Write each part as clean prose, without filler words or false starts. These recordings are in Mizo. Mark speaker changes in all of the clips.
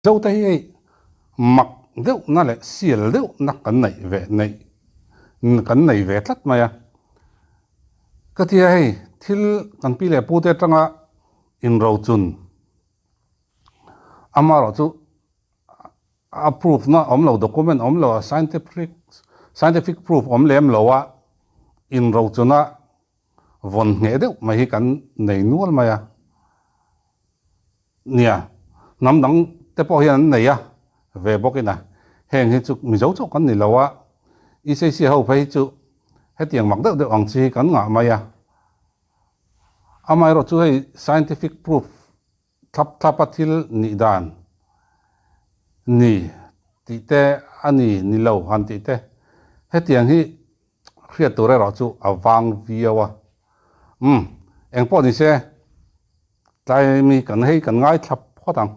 Speaker 1: Zote hi hei mak deuhna leh sial deuhna kan neih ve neih kan nei ve tlat mai a. Ka tia hei thil kan pi leh pute atanga inrochun amaherawhchu a proof na awm lo document awm lo a scientific scientific proof awm lem lo a inrochuna vawn ngheh deuh mai hi kan nei nual mai a. Nia, hnam dang te pawh hian an nei a ve bawk in a, heng hi chu Mizo chauh kan ni lo a, ECC ho phei hi chu hetiang mak deuh deuh ang chi hi kan ngah mai a. Amaherawh chu hei scientific proof thlap thlap a thil nih dan ni tih te a ni ni lo han tih te hetiang hi hriat tur erawh chu a vang viau a. Umm, engpawh ni se. Tlai mi kan hei kan ngaithla phawt ang,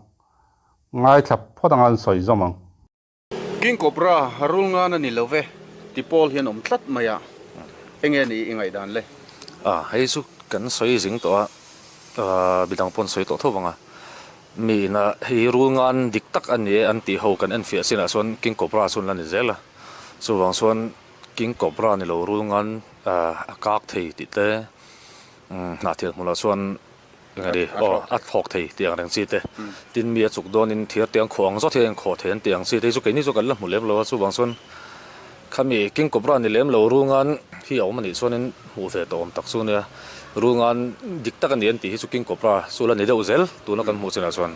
Speaker 1: ngaithla phawt ang a an sawi zawm ang.
Speaker 2: King Cobra rul ngan a ni lo ve ti pawl hian awm tlat mai a, enge ni i ngaihdan le?
Speaker 3: A, hei chu kan sawi zing tawh a, midang pawh an sawi tawh tho vang a, mi ina hei rul ngan dik tak a ni e an tih ho kan enfiah chinah chuan King Cobra chu an la ni zel a, chuvang chuan King Cobra ni lo rul ngan a kak thei tih te, Hnahthil hmunah chuan eng ni aw a thlawk thei tih ang reng chi te tin mi a chuk dawnin thir te an khawh ang zawt hi a inkhawh thei an tih ang chi te hi chu keini chu kan la hmu lem lo a chuvang chuan khami King Cobra ni lem lo rungan hi a awm a nih chuanin hmuh ve tawh awm tak chu nia rungan dik tak a ni an tih hi chu King Cobra chu la ni deuh zel tuna kan hmuh chinah chuan.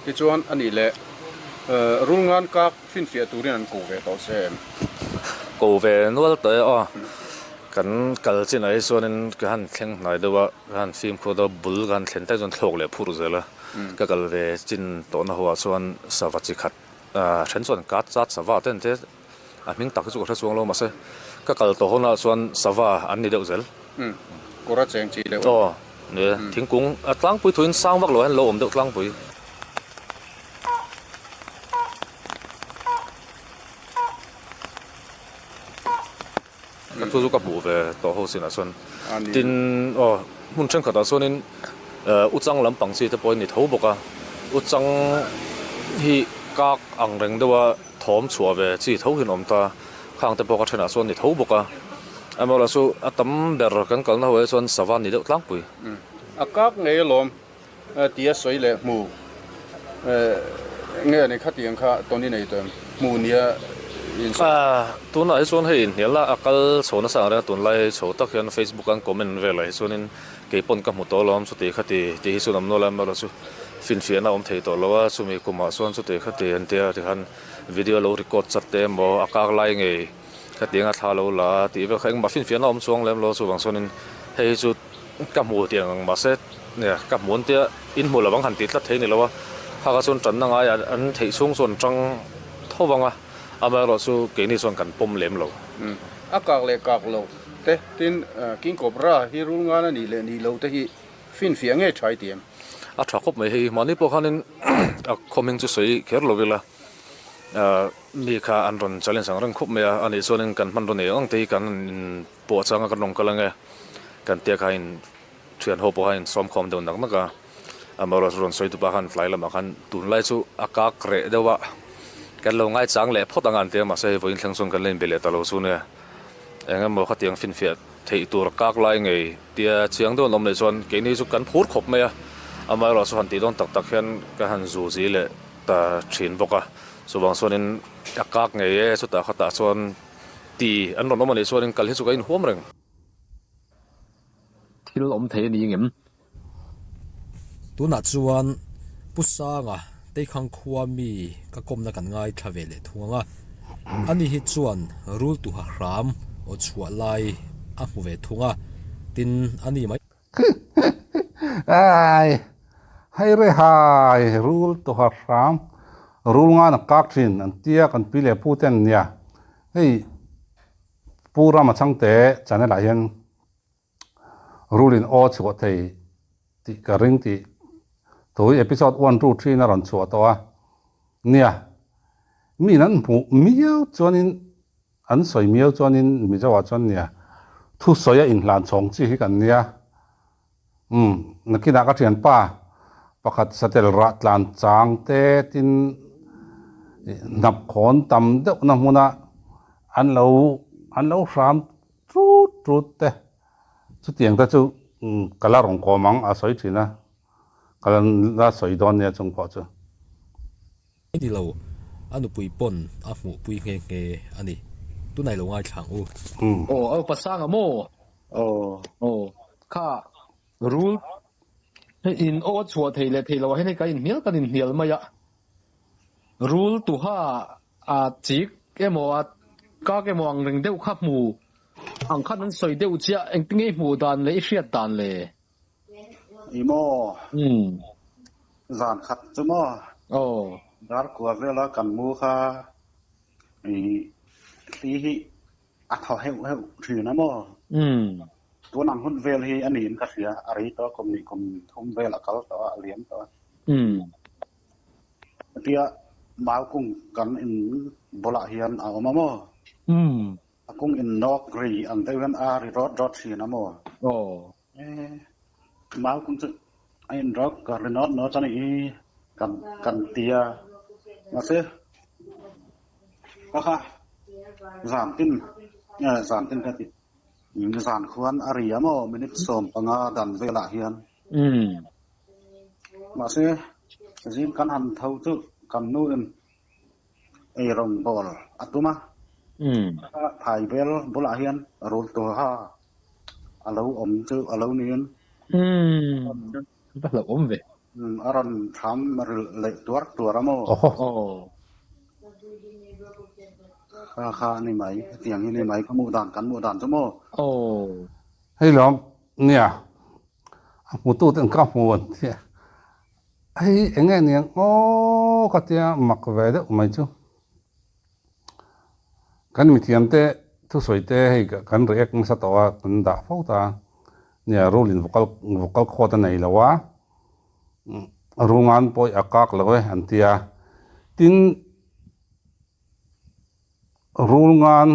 Speaker 2: Tichuan a nih leh rungan kak Finfiah turin an ko ve tawh che em?
Speaker 3: Ko ve nual tawh e aw. Kan kal chinah hi chuanin ka han thleng hnai deuh a, ka han fimkhur deuh a, bul ka han thlen tak chuan thlawk leh phurh zel a. Ka kal ve chin tawhna ho ah chuan sava chi khat then chuan kat chat sava te an ti a, a hming tak hi chu ka hre chuang lo mahse ka kal tawh hunah chuan sava an ni deuh zel.
Speaker 2: Kawr a cheng chi deuh.
Speaker 3: Aw, ni e, thingkung a tlangpui thuin sang vak lo hian lo awm deuh tlangpui. Ka chu chu ka hmuh ve tawh ho sinah chuan tin aw hmun thenkhatah chuanin uchang lampang chi te pawh a ni tho bawk a uchang hi kak ang reng deuha thawm chhuah ve chi tho hian a awm ta khang te pawh ka thenah chuan a ni tho bawk a amaherawhchu a tam ber kan kalna ho ah chuan sava a ni deuh tlangpui.
Speaker 2: A kak ngei alawm. Tia sawi leh hmu nge ni khatiang kha Tony nei tawh em? Hmu nia in sawi.
Speaker 3: Tunah hi chuan hei inhnialna a kal chho nasa ang reng a, tunlai chho tak hian Facebook an comment velah hi chuanin kei pawn ka hmu tawh lo awm chuti khati tih hi chuan awm nual a, amaherawhchu chu finfiahna a awm thei tawh lo a, chumi kumah chuan chuti khati an tia tikhan video lo record chat te emaw a kak lai ngei khatiang a thla lo la a tih vel kha engmah finfiahna a awm chuang lem lo chuvang chuanin hei hi chu Ka hmu tih ang mahse nia ka hmu an tia in hmu lovang han tih tlat thei ni lo a, kha kha chuan tanna ngai an theih chhung chuan tang tho vang a, amaherawh chu keini chuan kan pawm lem lo.
Speaker 2: A kak leh kak loh te tin King Cobra hi rul ngan a nih leh nih lo te hi finfiah ngei tha i ti em?
Speaker 3: A tha khawp mai hei, mahni pawh khanin a khaw hming chu sawi kher lo ila mi kha an rawn challenge ang reng khawp mai a, anih chuanin kan hmanraw nei ang ang te hi kan in Pawh changa kan rawn kal ange kan tia kha in thian ho pawh kha in sawm khawm deuh nak nak a, amaherawhchu rawn sawi tupa khan tlai lamah khan tunlai chu a kak reh deuh a, kan lo ngaichang leh phawt ang a an ti a, mahse hei vawiin thleng chuan kan la inbe leh ta lo chu nia, eng emaw khatiang finfiah theih tur kak lai ngei tia chiang deuh an awm leh chuan keini chu kan phur khawp mai a, amaherawhchu han tih dawn tak tak hian ka han zu zi leh ta thin bawk a, chuvang chuanin a kak ngei e chutah khatah chuan. Ti an rawn awm a nih chuanin kal hi chu ka inhuam reng.
Speaker 4: Thil awm thei a ni ngem?
Speaker 5: Tunah chuan Pu Sanga Teikhang khua mi ka kawmna kan ngaithla ve leh thung ang a, ani hi chuan rul tuha hram aw chhuah lai a hmu ve thung a, tin ani mai.
Speaker 1: Ai, hei re hai, rul tuha hram, rul ngan a kak thin an tia kan pi leh pu te an nia. Hei Pu Rama Chhangte channel ah hian rul in aw chhuah thei tih ka ring tih thu hi episode one two three in a rawn chhuah tawh a nia. Mi in an hmuh miau chuanin An sawi miau chuanin Mizo ah chuan nia thusawi a inhlan chhawng chi hi kan nia. Umm, nakinah ka thianpa. Pakhat satel rah tlan chang te tin hnap khawn tam deuhna hmuna an lo an lo hram trut trut te chutiang te chu ka la rawn kawm ang a sawi thin a, ka la sawi dawn nia chung pawh chu.
Speaker 5: Ni lo, a nupui pawn a hmuhpui nghe nghe a ni. Tunah i lo ngaithla ang u. Aw, a upa sang a maw?
Speaker 4: Aw.
Speaker 6: Aw, kha rul hei in aw a chhuah thei leh thei lo ah hian hei kan inhnial kan inhnial mai a. Rul tuha a chik emaw a kak emaw ang reng deuh kha hmu ang khan an sawi deuh chiah engtinge i hmuh dan leh i hriat dan le?
Speaker 4: I maw?
Speaker 6: Umm.
Speaker 4: Zan khat chu maw?
Speaker 6: Aw.
Speaker 4: Darkua vela kan mu kha i thli hi a thaw heuh heuh thin a maw?
Speaker 6: Umm.
Speaker 4: Tun ang hun vel hi a niin ka hria, a rei tawh a, kum hnih kum thum vel a kal tawh a, a liam tawh a.
Speaker 6: Umm.
Speaker 4: Hetia mau kung kan in bulah hian a awm a maw?
Speaker 6: Umm.
Speaker 4: A kung in nawk ri ang deuh hian a ri rawt rawt thin a maw?
Speaker 6: Aw.
Speaker 4: Mau kung chu a in rawk ka ri nawt nawt a nih hi kan kan ti a. Mahse ka kha zan tin zan tin ka ti zan khuan a ri a maw minute 15 dan velah hian. Mahse zing kan han tho chu kan nu in ei rawn bawl a tum a, phai bel bulah hian rul tuha a lo awm chu a lo niin.
Speaker 6: Va hlauh awm ve.
Speaker 4: A rawn tham rilh leh tuar tuar a maw? Kha kha a ni mai, hetiang hi a ni mai, ka hmuh dan kan hmuh dan chu maw?
Speaker 1: Hei lawm, nia, a hmutute ka hmu an tia. Hei eng nge niang aw ka tia mak ve deuh mai chu. Kan mithiamte thusawi te hei kan react nasa tawh a, kan dah fo ta. Nia rule in vocal vocal cord a nei lo a, rungan pawh a kak lo e an tia. Tin, rulngan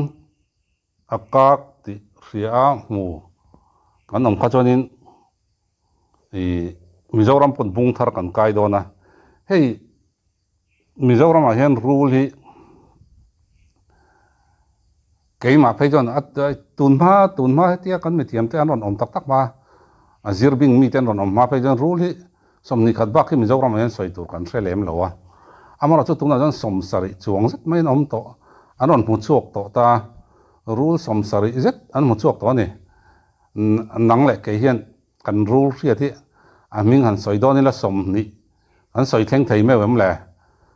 Speaker 1: A kak tih hria a hmu kan awm kha chuanin ih Mizoram pawn bung thar kan kai dawn a, hei Mizoramah hian rul hi keimah phei chuan a tun hma tun hma hetia kan mithiam te an rawn awm tak tak hma a zir bing mite an rawn awm hma phei chuan rul hi 21 bak hi Mizoramah hian sawi tur kan hre lem lo a, amaherawhchu tunah chuan 70 chuang zet maiin a awm tawh, an rawn hmu chhuak tawh ta, rul 70 zet an hmu chhuak tawh a ni. Nang leh kei hian kan rul hriat hi a hming han sawi dawn ila 20 kan sawi thleng thei meuh em le?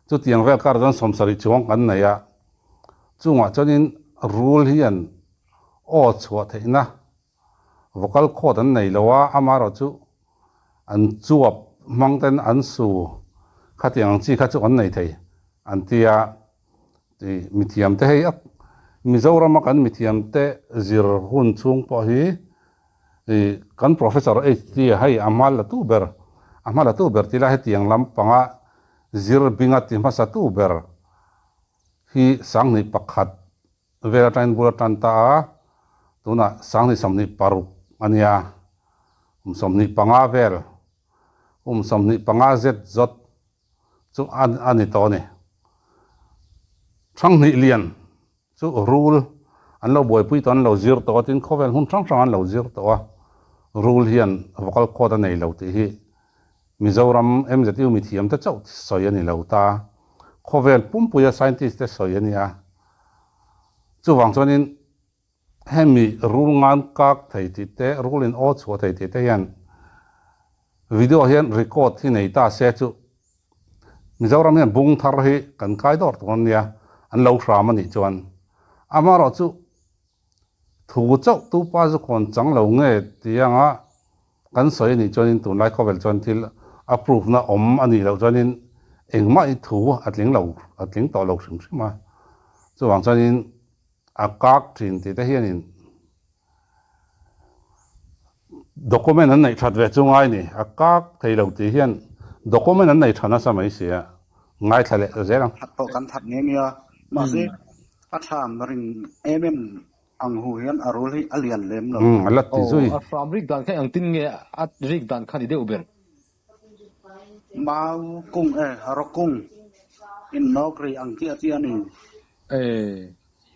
Speaker 1: Chutiang vel karah chuan 70 chuang kan nei a, chungah chuanin rul hian aw chhuah theihna Vocal cord an nei lo a, amaherawhchu an chuap hmang ten an su khatiang ang chi kha chu an nei thei an ti a, ti mithiam te hei a Mizorama kan mithiam te zir hun chhung pawh hi ih kan Professor HT hei a hma la tu ber a hma la tu ber tila hetiang lampanga zir binga ti hmasa tu ber hi 2001 Vel atangin bul a tan ta a, tunah 2026 a nia, kum 25 vel, kum 25 zet zawt chu a ni tawh a ni. Ṭhanghnih lian chu rul an lo buaipui tawh, an lo zir tawh a, tin khawvel hmun hrang hrang an lo zir tawh a, rul hian vocal cord a nei lo tih hi Mizoram MZU mithiamte chauh sawi a ni lo ta, khawvel pumpuia scientist te sawi a nia. Chuvang chuanin hemi rul ngan kak thei tih te, rul in aw chhuah thei tih te hian video hian record hi nei ta se chu Mizoram hian bung thar hi kan kai dawr tur a nia, an lo hram a nih chuan. Amaherawhchu thu chauh tu pa zu khawn chang lo nge tih anga Kan sawi anih chuanin tunlai khawvel chuan thil a proof na awm anih loh chuanin engmah i thu a tling lo a tling tawh lo hrim hrim a. Chuvang chuanin a kak thin tih te hianin document an neih that ve chu ngai ni. A kak thei lo tih hian document an nei tha nasa mai si a, ngaithla leh zel ang.
Speaker 4: That pawh kan that nghe nghe a, mahse a tham ring em em Ang hu hian a rul hi a lian lem lo.
Speaker 1: Umm, a la ti zui.
Speaker 6: Aw, a hram rik dan kha eng tin nge a rik dan kha ni deuh ber?
Speaker 4: Mau kung e rawk kung in nawk ri ang chiah chiah a ni.
Speaker 6: E,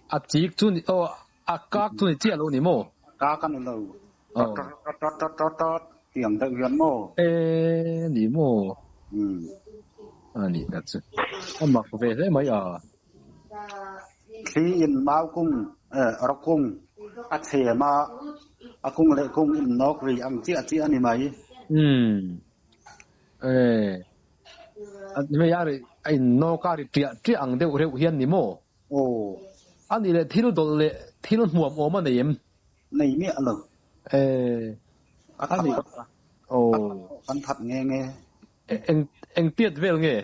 Speaker 6: a chik chu ni aw a kak chu ni chiah lo ni maw?
Speaker 4: Kak a ni lo. Tawt tawt tawt tawt tawt tawt tih ang deuh hian maw?
Speaker 6: E, ni maw? A nih tak chu. A mak ve hle mai a.
Speaker 4: Thli in mau kung e rawk kung a chhem a, a kung leh kung in nawk ri ang chiah chiah a ni mai.
Speaker 6: Umm. E, a hei a ri a in nawk a ri ṭiah ṭiah ang deuh reuh hian ni maw?
Speaker 4: Aw.
Speaker 6: A nih leh thil dawlh leh thil hmuam awm a nei em?
Speaker 4: Nei miah lo.
Speaker 6: E,
Speaker 4: a
Speaker 6: a nih. Aw.
Speaker 4: Kan that nge nge.
Speaker 6: Eng eng tiat vel nge?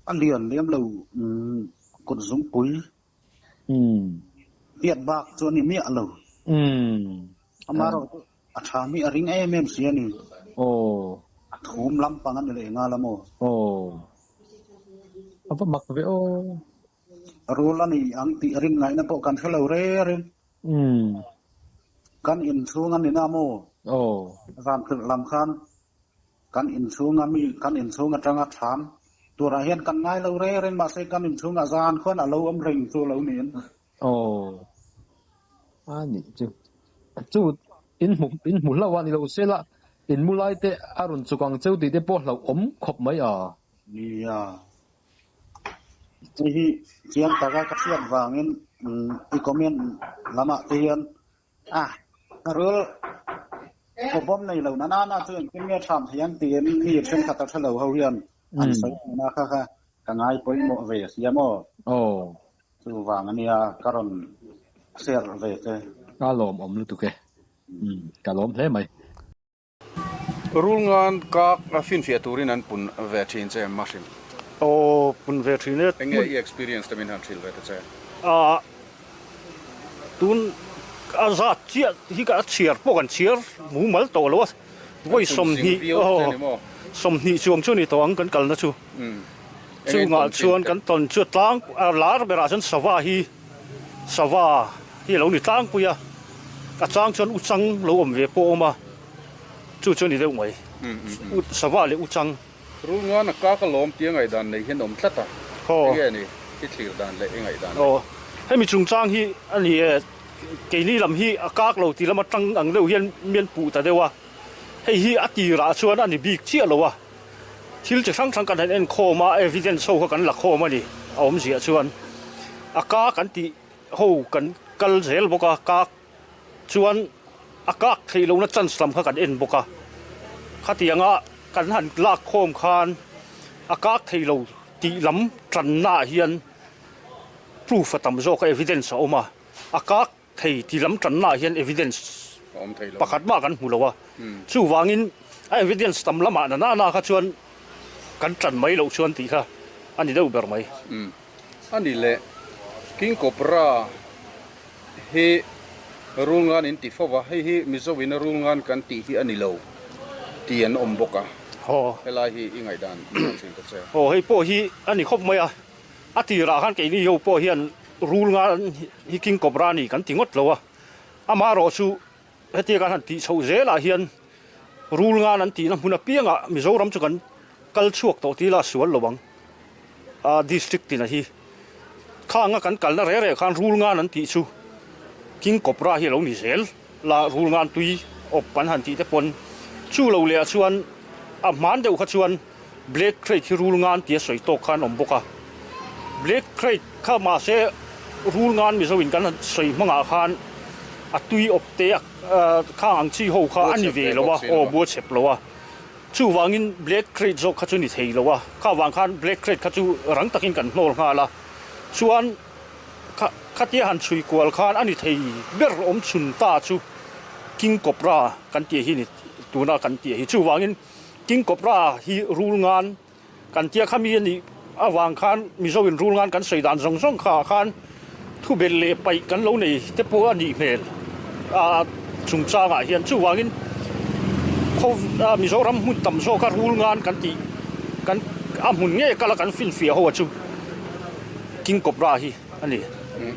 Speaker 4: A lian liam lo kut zungpui.
Speaker 6: Umm.
Speaker 4: Tiat bak chu a ni miah lo.
Speaker 6: Umm.
Speaker 4: Amaherawhchu A tha mi a ring em em si a ni.
Speaker 6: Aw.
Speaker 4: A thum lampang a ni leh nghal a maw?
Speaker 6: Aw. A va mak ve aw.
Speaker 4: Rul a ni ang tih rin ngaihna pawh kan hre lo reng reng.
Speaker 6: Umm.
Speaker 4: Kan inchhung a ni na maw?
Speaker 6: Aw.
Speaker 4: Zan tirh lam khan kan inchhung a mi kan inchhung atanga thlam turah hian kan ngai lo reng reng mahse kan inchhungah zan khuan a lo awm reng chu lo niin.
Speaker 6: Aw. A nih chu. Chu in hmu in hmu hlauh a ni lo se la in mu lai te a rawn chuk ang cheu tih te pawh hlauh awm khawp mai a.
Speaker 4: Nia. Hei hi chiang taka ka hriat vangin i comment lamah te hian a rul kawbawm nei lo na na chu engtin nge tham thei ang tiin mi thenkhat a hrelo ho hian an sawi thin a kha kha ka ngai pawimawh ve sia maw.
Speaker 6: Aw.
Speaker 4: Chuvang a nia ka rawn share ve che.
Speaker 6: Ka lawmawm lutuk e. Umm ka lawm hle mai.
Speaker 2: Rulngan kak a finfiah turin an pun ve thin che em Mahrim?
Speaker 7: Aw pun ve thin e.
Speaker 2: Enge i experience te min han hrilh ve ta che?
Speaker 7: Aah tun a zat chiah hi ka chhiar pawh kan chhiar mumal tawh lo a, vawi 20 aw 20 chuang chu a ni tawh ang kan kalna chu. Chungah chuan kan tawn chu tlang a lar berah chuan sava hi sava hi a lo ni tlangpui a, a chang chuan uchang lo awm ve pawh a awm a, chu chu a ni deuh mai, sava leh uchang.
Speaker 2: Rulngan a kak alawm tia ngaihdan nei hian awm tlat a, enge ni i thlir dan leh i ngaihdan
Speaker 7: le? Aw, hemi chungchang hi a ni e, keini lam hi a kak lo ti lama tang ang deuh hian mian puh ta deuh a, hei hi a tirah chuan a ni bik chiah lo a. Thil chi hrang hrang kan han en khawm a, evidence ho kha kan la khawm a ni, a awmziah chuan a kak an tih ho kan kal zel bawk a, kak chuan a kak theih lohna chance lam kha kan en bawk a, khatianga kan han lak khawm khan a kak thei lo tih lam tanna ah hian proof a tam zawk a, evidence a awm a, a kak Thei ti lam tannaah hian evidence pakhat mah kan hmu lo a, chuvangin a evidence tam lamah na nana kha chuan kan tan mai loh chuan tih kha a ni deuh ber mai.
Speaker 2: A ni le, King Cobra hi rulngan in ti fo va, hei hi Mizo in a rulngan kan tih hi a ni lo tih an awm bawk a, helai hi i ngaihdan i thin ta che.
Speaker 7: Aw hei pawh hi a ni khawp mai a. A tirah khan keini ho pawh hian rul nga hi King Cobra a ni kan ti ngawt lo a, amaherawh chu hetia kan han tih chhoh zelah hian rul ngan an tihna hmun apiangah Mizoram chu kan kal chhuak tawh tih ila sual lo ang a district tina hi khanga kan kalna reh reh khan rul ngan an tih chu King Cobra hi a lo ni zel la rul ngan tui awp an han tih te pawn chu lo leh ah chuan a hman deuh kha chuan Black Krait hi rul ngan tia sawi tawk khan awm bawk a, Black Krait kha mahse rul ngan Mizo in kan han sawi hmangah khan a tui awp te a khang ang chi ho kha a ni ve lo a, aw bua chep lo a, chuvangin Black Krait zawk kha chu ni thei lo a, kha vang khan Black Krait kha chu rang takin kan hnawl nghal a, chuan kha khatia han chhui kual khan a ni thei ber awm chhun ta chu King Cobra kan tih hi ni tuna kan tih hi chuvangin. King Cobra hi rul ngan kan tia kha mi a nih avang khan Mizo in rul ngan kan sawi dan zawng zawng kha ah khan thu belh leh paih kan lo nei te pawh a nih hmel a chungchang ah hian chuvangin khaw Mizoram hmun tam zawk a rul ngan kan tih kan a hmun ngei kal a kan finfiah ho a chu King Cobra hi a ni.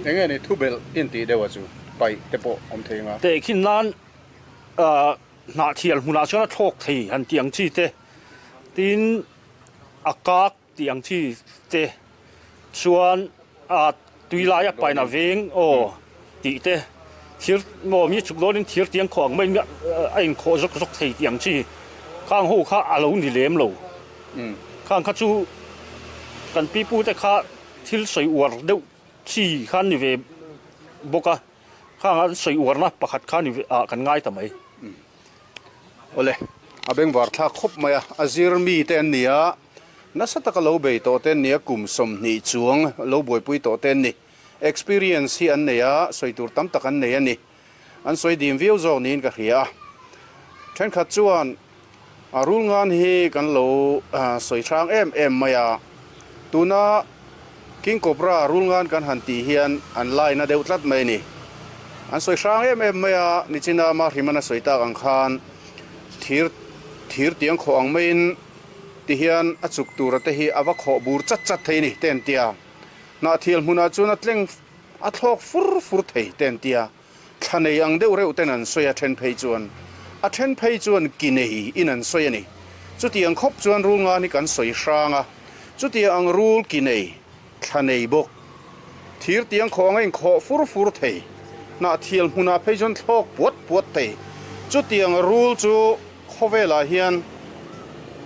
Speaker 2: Enge ni thu belh intih deuh a chu paih te pawh awm thei anga.
Speaker 7: Tehkhin nan Hnahthial hmunah chuan a thlawk thei han tih ang chi te, tin A kak tih ang chi te chuan a tui laia pain a veng aw tih te thir maw mi chuk dawnin thir tiang khawh ang mai a inkhawh zawk zawk thei tih ang chi khang ho kha a lo ni lem lo. Khang kha chu kan pipu te kha thil sawi uar deuh chi kha an ni ve bawk a, khang an sawi uarna pakhat kha ni ah kan ngai ta mai.
Speaker 2: Awle, a bengvar thlak khawp mai a, a zir mi te an ni a, nasa taka lo bei tawh te an ni a, kum 20 chuang lo buaipui tawh te an ni. Experience hi an nei a, sawi tur tam tak an nei a ni. An sawi dim viau zawk niin ka hria a. Thenkhat chuan a rul ngan hi kan lo sawi hrang em em mai a, tuna King Cobra rul ngan kan han tih hian an line a deuh tlat mai a ni. An sawi hrang em em mai a, nichina Mahriman a sawi tak ang khan thir thir tiang khawh ang maiin tihian a chuk tura te hi a va khawh bur chat chat thei a ni te an ti a. Hnahthial hmunah chuan a tleng a thlawk fur fur thei te an ti a, thla nei ang deuh reuh ten an sawi a then phei chuan a then phei chuan ki nei in an sawi a ni. Chutiang khawp chuan rul ngan hi kan sawi hrang a, chutiang ang rul ki nei, thla nei bawk, thir tiang khawh anga inkhawh fur fur thei, hnahthial hmunah phei chuan thlawk puat puat thei, chutiang rul chu Khawvelah hian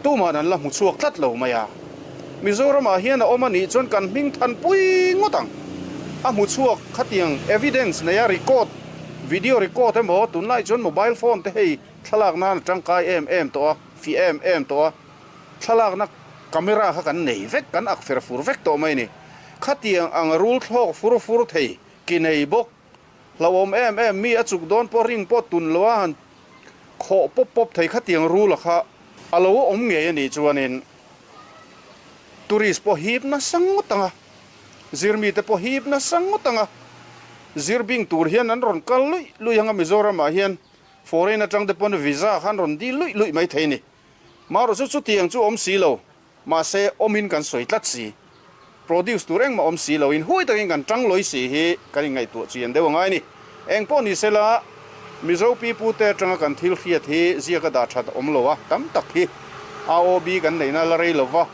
Speaker 2: tuman an la hmu chhuak tlat lo mai a, Mizoramah hian a awm a nih chuan kan hming than pui ngawt ang. A hmu chhuak khatiang evidence neia record, video record emaw tunlai chuan mobile phone te hei thlalak nan a tangkai em em tawh a, fih em em tawh a, thlalakna camera kha kan nei vek, kan ak fer fur vek tawh mai a ni. Khatiang ang rul thlawk fur fur thei ki nei bawk. Hlauhawm em em, mi a chuk dawn pawh ring pawh tun lo a han khawh pawp pawp thei khatiang rula kha a lo awm ngei a nih chuanin tourist pawh hip nasa ngawt ang a, zirmite pawh hip nasa ngawt ang a, zir bing tur hian an rawn kal luih luih ang a, Mizoramah hian foreign atang te pawn visa kha an rawn dil luih luih mai thei a ni. Marawh chu chutiang chu awm si lo. Mahse, awmin kan sawi tlat si. Produce tur engmah awm si loin hui takin kan tang lawi si hi kan inngaihtuah chian deuh a ngai a ni. Eng pawh ni sela, Mizo pipute atanga kan thil hriat hi ziaka dah that a awm lo a, tam tak hi AOB kan neihna la rei lo va.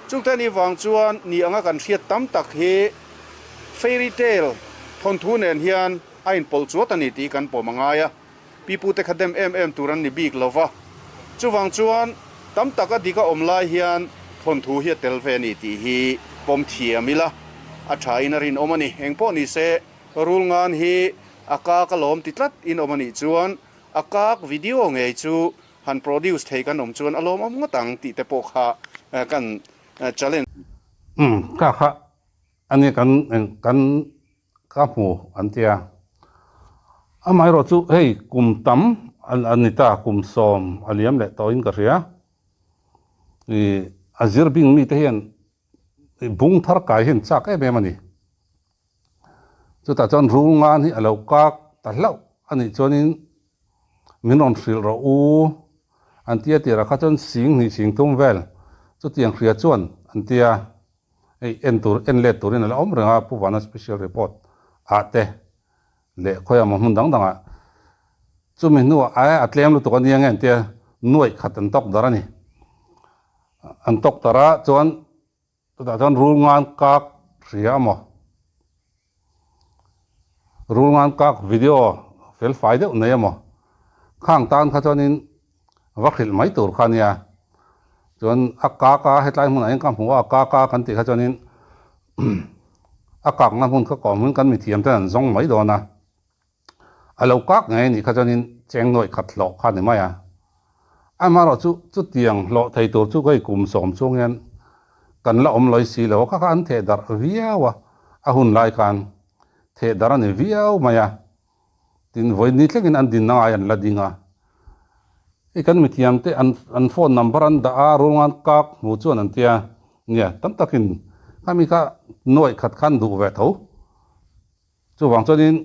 Speaker 2: Chungte ni vang chuan ni anga kan hriat tam tak hi fairy tale thawnthu nen hian a inpawlh chuat a ni tih kan pawm a ngai a. Pipute kha dem em em tur an ni bik lo va, chuvang chuan tam tak a dik a awm lai hian thawnthu hi a tel ve a ni tih hi pawm thiam ila a tha in a rinawm a ni. Engpawh ni se, rul ngan hi a kak a lawm ti tlat in awm a nih chuan a kak video ngei chu han produce thei kan awm chuan a lawmawm ngawt ang tih te pawh kha kan challenge.
Speaker 1: Umm ka kha a ni kan kan Ka hmu an ti a. Amaherawh chu hei kum tam a ni ta, kum 10 a liam leh tawhin ka hria. Ih a zir bing mite hian bung thar kai hian chak em em a ni. Chutah chuan rul ngan hi a lo kak ta hlauh a nih chuanin min rawn hrilh rawh u an ti a tirah kha chuan 2000 3000 vel chutiang hria chuan an ti a. Hei en tur en let turin a la awm reng a, Pu Vana Special Report ah te leh khawiah maw hmun dang dangah chumi hnuah ae a tlem lutuk a nia nge an tia nuaih khat an tawk dar a ni. An tawk dar a chuan chutah chuan rul ngan kak hria a maw Rul ngan kak video fel fai deuh nei emaw khang tan kha chuanin va hrilh mai tur kha ania. Chuan a kak a hetlai hmunah hian ka hmu a, a kak a kan tih kha chuanin a kakna hmun kha kawm hun kan mithiam ten an zawng mai dawn a. A lo kak ngei anih kha chuanin cheng nuaih khat hlawh kha a ni mai a. Amaherawh chu chutiang hlawh thei tur chu hei kum 10 chhung hian kan la awm lawi si lo a, kha kha an theh darh viau a, a hun lai khan theh darh a ni viau mai a. Tin, vawi ni thlengin an dinna ngai an la ding a. Hei kan mithiam te an an phone number an dah a, rulngan kak hmu chuan an tia, nia tam takin khami kha nuaih khat khan duh ve tho. Chuvang chuanin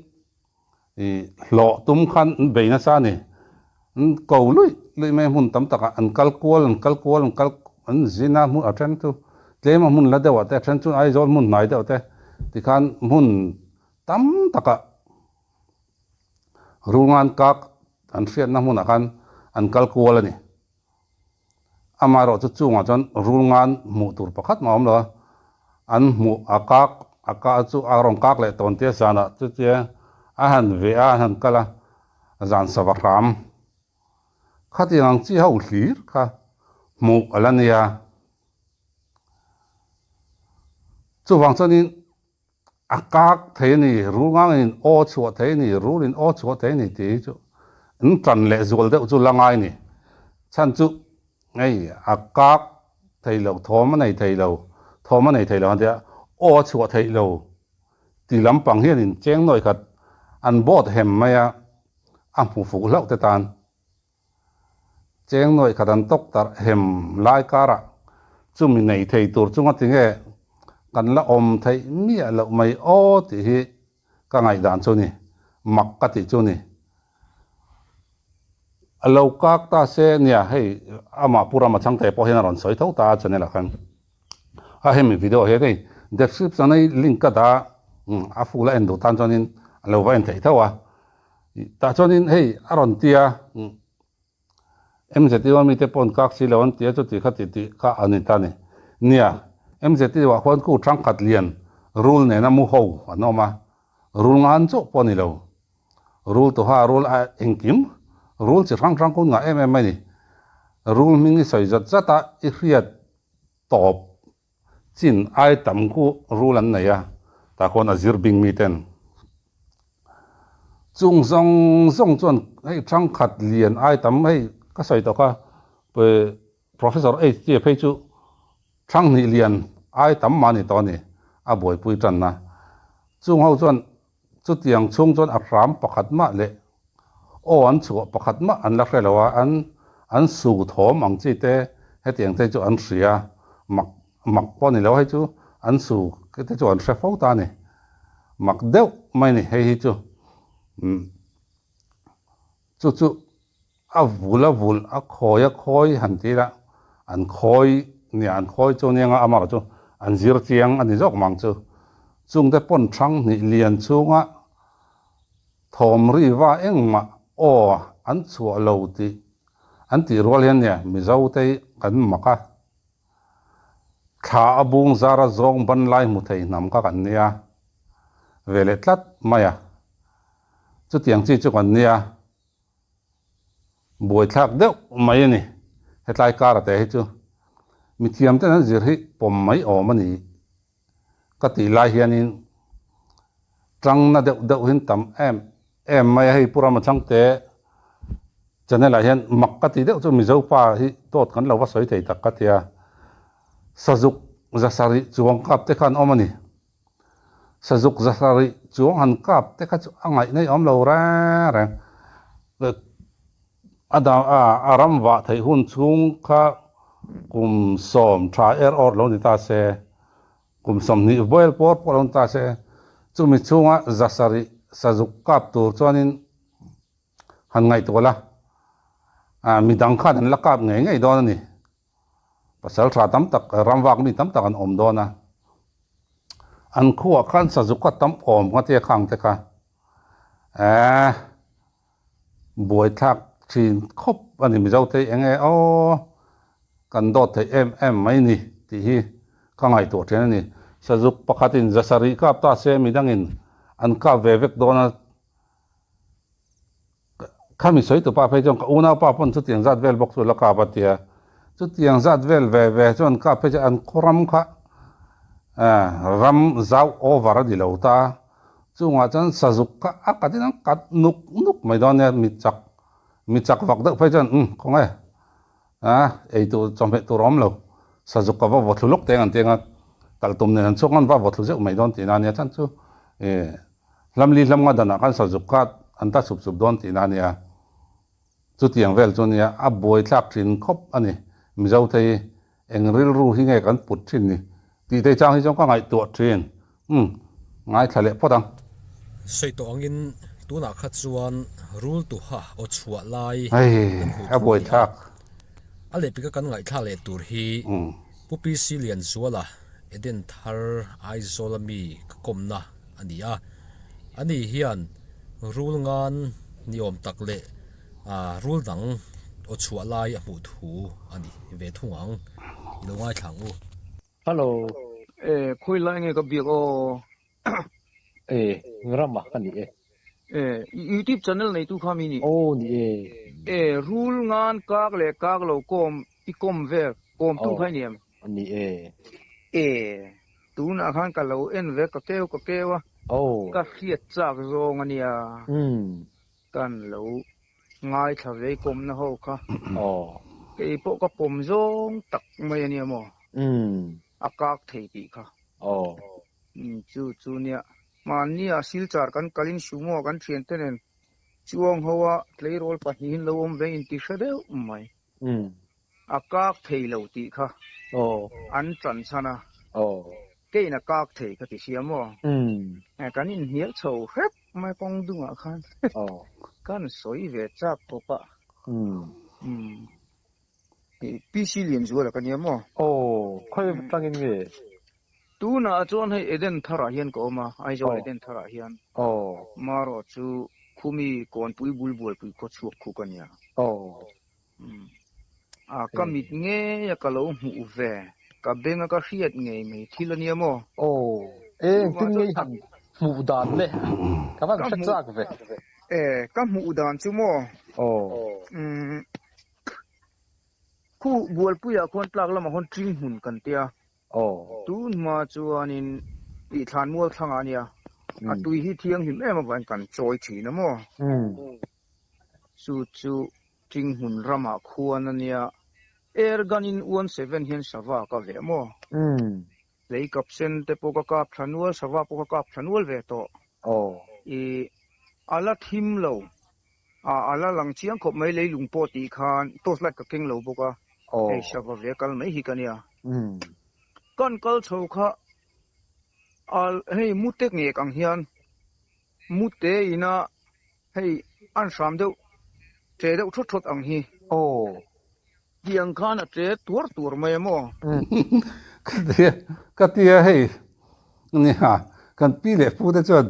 Speaker 1: ih hlawh tum khan an bei nasa a ni. An ko luih luih mai hmun tam takah an kal kual an kal kual an kal an zin a hmun a then chu tlem a hmun la deuh ah te a then chu Aizawl hmun hnai deuh te tikhan hmun tam takah Rungan kak an hriatna hmunah khan an kal kual a ni. Amaherawhchu chungah chuan rul ngan hmuh tur pakhat mah a awm lo a, an hmuh a kak a kah chu a rawn kak leh tawn tia zanah chutia a han veh a, an han kal a, zan sava hram khatiang ang chi ho hlir kha hmuh a la nia. Chuvang chuanin A kak thei a ni, rul ngangin aw chhuah thei a ni, rulin aw chhuah thei a ni tih hi chu an tan leh zual deuh chu la ngai a ni. Chhan chu hei a kak thei lo, thawm a nei thei lo, thawm a nei thei lo an ti a, aw a chhuah theih lo ti lampang hian in cheng nawi khat an bawt hem mai a, a hmu fuh hlauh te tan. Cheng nuaih khat an tawk tarh hem lai karah chumi nei thei tur chunga tinge kan la awm theih miah loh mai aw tih hi ka ngaihdan chu ni, mak ka tih chu ni. A lo kak ta se nia hei amah Pu Rama Chhangte pawh hian a rawn sawi tho ta a channel ah khan a hemi video hian hei description a link ka dah a full a en duh tan chuanin a lo va en theih tho a. Tah chuanin hei a rawn ti a, MZU a mite pawh an kak si lo an ti a, chuti kha ti tih kha a ni ta a ni. Nia, MZU ah khuan khu thangkhat lian rul nena mu ho an awm a, rul ngan chauh pawh a ni lo. Rul tuha rul a engkim, rul chi hrang hrang kun ngah em em mai a ni. Rul hming i sawi zat zat a, i hriat tawp Chin ai tam khu rul an nei a, tah khawn a zir bing mi ten. Chung zawng zawng chuan hei thangkhat lian ai tam hei ka sawi tawh kha Professor HT phei chu thanghnih lian ai tam mah ni tawh a ni, a buaipui tanna. Chung ho chuan Chutiang chhung chuan a hram pakhat mah leh aw an chhuah pakhat mah an la hre lo a, an an su thawm ang chi te hetiang te chu an hria, mak mak pawh a ni lo hei chu an su te chu an hre fo ta a ni, mak deuh mai a ni hei hi chu umm chu chu. A vul a vul, a khawi a khawi han ti ila, an khawi nia an khawi chu nia nga amarawh chu an zir chiang a ni zawk mang chu. Chungte pawn hrang hnih lian chhunga thawm ri va engmah aw an chhuah lo tih an tih rual hian nia Mizo te hi kan mak a. Thla a bung zar a zawng ban lai hmu thei hnam kha kan nia ve leh tlat mai a. Chutiang chi chu kan nia. Buaithlak deuh mai a ni. Hetlai kara te hi chu mithiam ten an zir hi pawm mai awm a ni ka tih lai hianin tangna deuh deuh hin tam em em mai a. Hei Pu Rama Chhangte channel ah hian mak ka tih deuh chu Mizo pa hi dawt kan lo va sawi thei tak ka ti a. Sazuk zasarih chuang kap te khan awm a ni. Sazuk zasarih chuang han kap te kha chu a ngaih naih awm lo reng reng. A dang a a ram vah theih hun chhung kha kum sawm tha er awr lo ni ta se, kum 20 vel pawr pawh lo ni ta se, chumi chhunga zasarih sazuk kap tur chuanin han ngaihtuah la, midang khan an la kap ngei ngei dawn a ni. Pasal tha tam tak, ram vak mi tam tak an awm dawn a. An khuah khan sazuka tam awm nga tia khang te kha eh buaithlak thin khawp a ni Mizo te hi eng nge aw kan dawt theih em em mai ni tih hi ka ngaihtuah thin a ni. Sazuk pakhatin zasarih kap ta se midangin an kap ve vek dawn a. Khami sawi tu pa phei chuan ka unaupa pawn chutiang zat vel bawk chu la kap a ti a, chutiang zat vel ve ve chuan kap phei chuan an khaw ram kha ram zau over a ni lo ta, chungah chuan sazuk kha a kat in an kat nuk nuk mai dawn nia, mi chak mi chak vak deuh phei chuan umm khawnge a ei tur chawhmeh tur a awm lo, sazuk ka va vaw thlu lawk teng an ti ang a, talh tum nen an chhuak an va vaw thlu zeuh mai dawn tihna a nia chuan chu ih. Hlamli hlam nga danah khan sazuk kha an ta sup sup dawn tihna a nia. Chutiang vel chu nia, a buaithlak thin khawp a ni. Mizo te hi eng rilru hi nge kan put thin ni tih te chang hi chuan ka ngaihtuah thin. Umm, ngaithla leh phawt ang.
Speaker 5: Sawi tawh angin tunah kha chuan rul tuha aw chhuah lai
Speaker 1: Hei,
Speaker 5: kan hmuh
Speaker 1: a
Speaker 5: thung a ni a.
Speaker 1: buaithlak.
Speaker 5: A lehpika kan ngaihthlak leh tur hi Pu PC Lianzuala, Eden Thar, Aizawl a mi ka kawmna a ni a, ani hian rul ngan ni awm tak leh rul dang aw chhuah lai a hmuh thu a ni ve thung ang. I lo ngaithla ang u.
Speaker 6: Hello.
Speaker 8: E, khawi lai nge ka biak aw?
Speaker 6: E, Rama ka ni e.
Speaker 8: E, YouTube channel neitu kha mi ni?
Speaker 6: Aw ni e.
Speaker 8: E, rul ngan kak leh kak lo kawm i kawm vel, kawmtu kha i ni em?
Speaker 6: Ni e.
Speaker 8: E, tunah khan ka lo en ve ka keu ka keu a.
Speaker 6: Aw.
Speaker 8: Ka hriat chak zawng a nia. Kan lo ngaithla ve i kawmna ho kha.
Speaker 6: Aw.
Speaker 8: Kei pawh ka pawm zawng tak mai a nia maw? A kak thei tih kha.
Speaker 6: Aw.
Speaker 8: Chu chu nia. Mahnia Silchar kan kalin Sumo kan thiante nen chuang ho a tleirawl pahnihin lo awm ve inti hre deuh mai. A kak thei lo tih kha an tan chhan a. Keiin a kak thei ka ti sia maw? Kan inhnial chho hrep mai kawng dungah khan kan sawi ve chak khawp a. PC Lianzuala ka nia maw?
Speaker 6: Aw, khawi atangin nge?
Speaker 8: Tunah chuan hei Eden tharah hian ka awm a, Aizawl Eden tharah hian.
Speaker 6: Aw.
Speaker 8: Marawh chu khumi kawnpui bul bualpui khaw chhuak khu ka nia.
Speaker 6: Aw.
Speaker 8: A, ka mit ngei a ka lo hmuh ve, ka beng a ka hriat ngei mai thil a nia maw?
Speaker 6: Aw, engtin ngei han hmuh dan le? Ka van hre chak ve.
Speaker 8: E, ka hmuh dan chu maw?
Speaker 6: Aw.
Speaker 8: Umm. Khu Bualpuiah khuan tlak lamah khuan ṭing hmun kan tia.
Speaker 6: Aw.
Speaker 8: Tun hma chuanin tih thlan mual thlangah a nia. A tui hi thianghlim em avangin kan chawi ṭhin a maw? Chu chu ṭing hmun ramah khuan a nia. Air gun in 17 hian sava ka veh maw? Lei kap sen te pawh ka kap thla nual, sava pawh ka kap thla nual ve tawh.
Speaker 6: Aw.
Speaker 8: I a la thim lo. A a la lang chiang khawp mai leilung pawh tih khan torch light ka keng lo bawk a.
Speaker 6: Aw.
Speaker 8: Hei sava ve kal mai hi ka nia. Kan kal chho kha a hei mute ngek ang hian mute ina hei an hram deuh ṭe deuh thawt thawt ang hi.
Speaker 6: Aw.
Speaker 8: Tiang khan a ṭe tuar tuar mai a maw?
Speaker 1: Ka tia, ka tia hei nia kan pi leh pu te chuan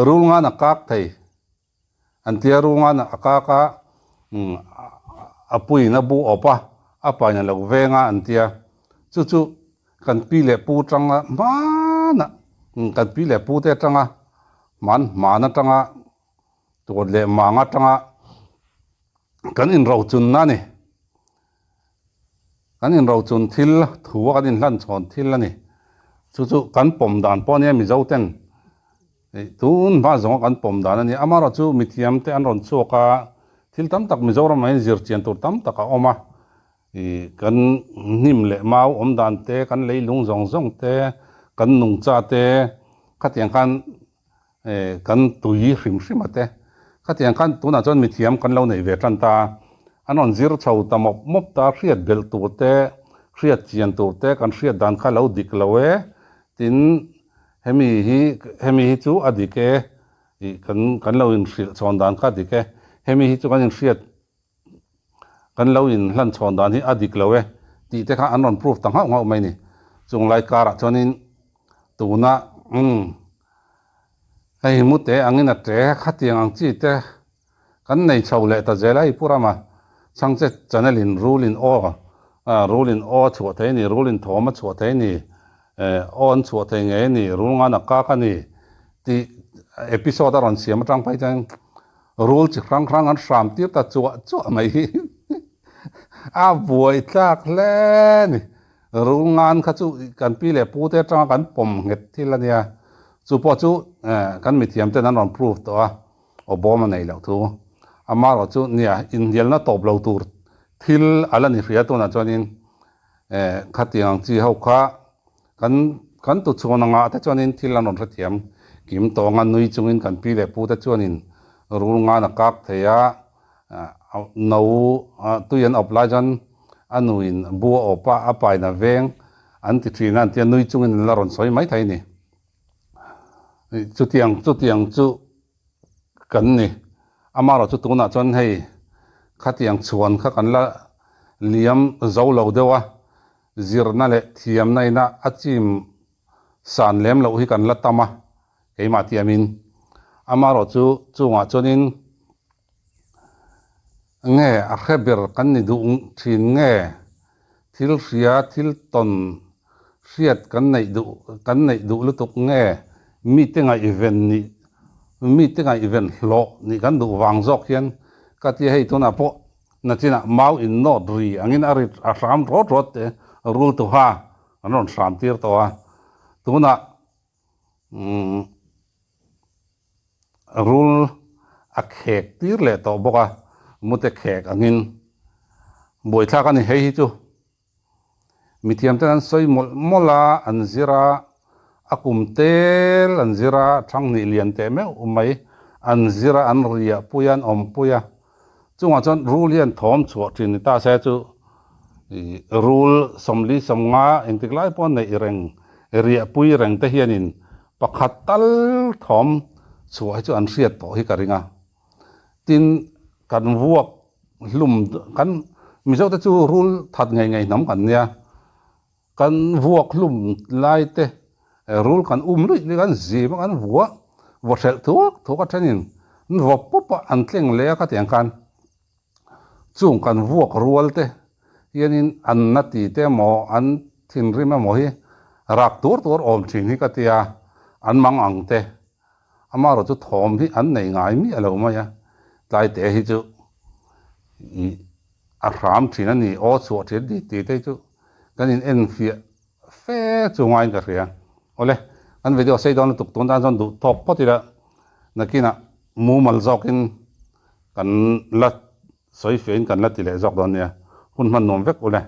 Speaker 1: rul ngan a kak thei an tia rul ngan a kak a a puiin a bu awp a, a pain a lo veng a an tia chu chu kan pi leh pu tanga hmanah kan pi leh pu te atanga hman hman atanga Tuat leh mang atanga kan inrochunna a ni. Kan inrochun thil thu a kan inhlanchhawn thil a ni. Chu chu kan pawm dan pawh a nia Mizo ten tun hma zawnga kan pawm dan a ni. Amaherawh chu mithiam te an rawn chhuak a, thil tam tak Mizoram ah hian zirchian tur tam tak a awm a. Kan hnim leh mau awm dan te, kan leilung zawng zawng te, kan nungcha te khatiang khan Kan tui hrim hrim a te. Khatiang khan tunah chuan mithiam kan lo nei ve tan ta. An rawn zir chho ta mawp mawp ta, hriat belh tur te, hriat chian tur te, kan hriat dan kha lo dik lo e. Tin, hemi hi, hemi hi chu a dik e, ih kan kan lo inhrilh chhawn dan kha a dik e, hemi hi chu kan inhriat Kan lo in hlan chhawn dan hi a dik lo e tih te kha an rawn proof ta nghauh nghauh mai ni. Chung lai karah chuanin tuna umm hei mute angin a ṭe khatiang ang chi te kan nei chho leh ta zel a hei Pu Rama Chhangche channel in rul in aw rul in aw a chhuah thei a ni, rul in thawm a chhuah thei a ni, aw an chhuah thei ngei a ni, rul ngan a kak a ni tih episode a rawn siam atang phei chuan Rul chi hrang hrang an hram tir ta chuah chuah mai hi a buai tlak hle a ni. Rul ngan kha chu kan pi leh pu te atanga kan pawm nghet thil a nia. Chu pawh chu kan mithiam ten an rawn prove tawh a, aw bawm a nei loh thu. Amaherawh chu nia inhnialna tawp lo tur thil a la ni hria tunah chuanin khatiang ang chi ho kha Kan kan tu chhuan anga te chuanin thil an rawn hrethiam kim tawng a, nui chungin kan pi leh pu te chuanin rul ngan a kak thei a, no tui an awp lai chuan a nuin bu a awp a, a pain a veng an ti thin a, an tia nui chungin an la rawn sawi mai thei a ni. Chutiang chutiang chu kan ni. Amaherawh chu tunah chuan hei khatiang chhuan kha kan la liam zo lo deuh a, Zirna leh thiamna ina a chim san lem loh hi kan la tam a, keimah tiamin. Amaherawh chu chungah chuanin. Nge a hre ber kan ni duh thin nge thil hria thil tawn hriat kan neih duh kan neih duh lutuk nge mite ngaihven nih mite ngaihven hlawh nih kan duh vang zawk hian ka tia hei tunah pawh nachinah mau in nawt ri angin a ri a hram rawt rawt te rul tuha an rawn hram tir tawh a tunah umm Rul a khek tir leh tawh bawk a, mute khek angin buaithlak a ni. Hei hi chu mithiamten an sawi mawlh mawlh a, an zir a, a kum tel an zir a, thanghnih lian teh meuh mai an zir a, an riah pui a, an awmpui a. Chungah chuan rul hian thawm chhuah thin ni ta se chu rul sawmli sawmnga engtik lai pawh neih reng riahpui reng te hianin pakhat tal thawm chhuah hi chu an hriat tawh hi ka ring a. Tin, kan vuak hlum kan Mizo te chu rul that ngei ngei hnam kan nia. Kan vuak hlum lai te rul kan um luih luih kan zim a kan vuah vaw hrelh thuak thuak a thenin an vaw pawp a an tleng leh a khatiang khan chung kan vuak rual te hianin an na ti te emaw an thinrim emaw hi rak tur tur awm thin hi ka tia an mang ang te amaherawh chu thawm hi an nei ngai miah lo mai a tlai te hi chu ih a hram thin a ni aw chhuah thin a ni tih te chu kan in en fiah fe chu ngaiin ka hria. Awle, kan video sei dawn lutuk tun tan chuan duh tawk phawt ila nakinah mumal zawkin kan la sawi fiahin kan la ti leh zawk dawn nia. Hun hman nuam vek ule.